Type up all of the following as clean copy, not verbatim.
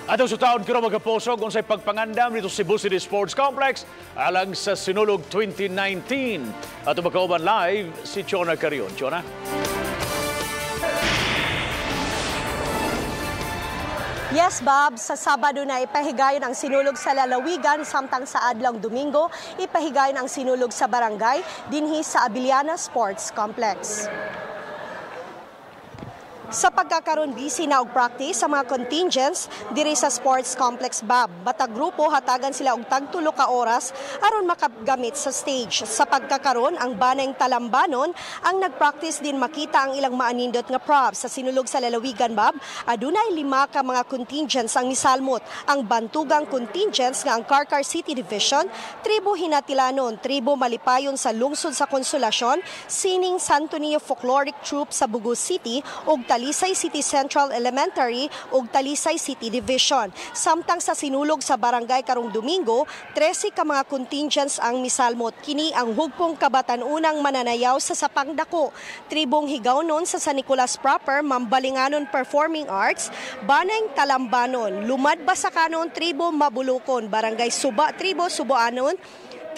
Ato sa taon karon, mga kapuso, kung sa pagpangandam dito sa Cebu City Sports Complex alang sa Sinulog 2019. Ato makauban live si Chona Carion. Chona? Yes, Bob, sa Sabado na ipahigayon ang Sinulog sa lalawigan, samtang sa adlong Domingo ipahigayon ang Sinulog sa barangay dinhi sa Abellana Sports Complex. Sa pagkakaroon, busy na og practice sa mga contingents diri sa Sports Complex, Bob. Matag grupo hatagan sila og tagtulo ka oras aron makagamit sa stage. Sa pagkakaroon, ang Baneng Talambanon ang nagpractice din makita ang ilang maanindot nga props. Sa Sinulog sa lalawigan, Bob, adunay 5 ka mga contingents ang misalmot. Ang Bantugang contingents nga ang Carcar City Division, Tribo Hinatilanon, Tribo Malipayon sa lungsod sa Consolacion, Sining Santo Niño Folkloric Troupe sa Bugo City ug Talisay City Central Elementary ug Talisay City Division. Samtang sa Sinulog sa barangay karong Domingo, 13 ka mga contingents ang misalmot. Kini ang Hugpong Kabatan-unang Mananayaw sa Sapang Dako, Tribong Higawnon sa San Nicolas Proper, Mambalinganon Performing Arts, Baneng Talambanon, Lumad Basakanon, Tribo Mabulukon, Barangay Suba, Tribo Suboanon,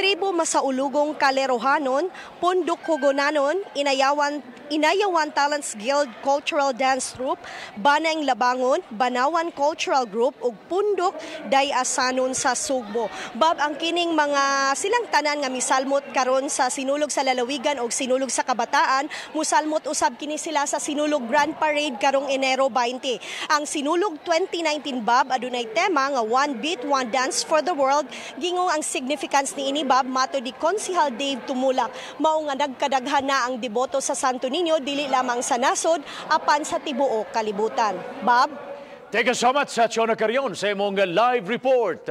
Tribo Masaulugong Kalerohanon, Pundok Hugonanon, Inayawan Talents Guild Cultural Dance Troupe, Baneng Labangon, Banawan Cultural Group ug Pundok Dayasanon sa Sugbo. Bob, ang kining mga silang tanan nga misalmot karon sa Sinulog sa lalawigan ug Sinulog sa kabataan, musalmot usab kini sila sa Sinulog Grand Parade karong Enero 20. Ang Sinulog 2019, Bob, adunay tema nga "One Beat, One Dance for the World." Gingong ang significance niini, Bob, matod ni Konsihal Dave Tumulak, mao nga nagkadaghan na ang deboto sa Santo Niño dili lamang sa nasod apan sa tibuok kalibutan. Bob? Thank you so much sa Chona Carion sa imong live report.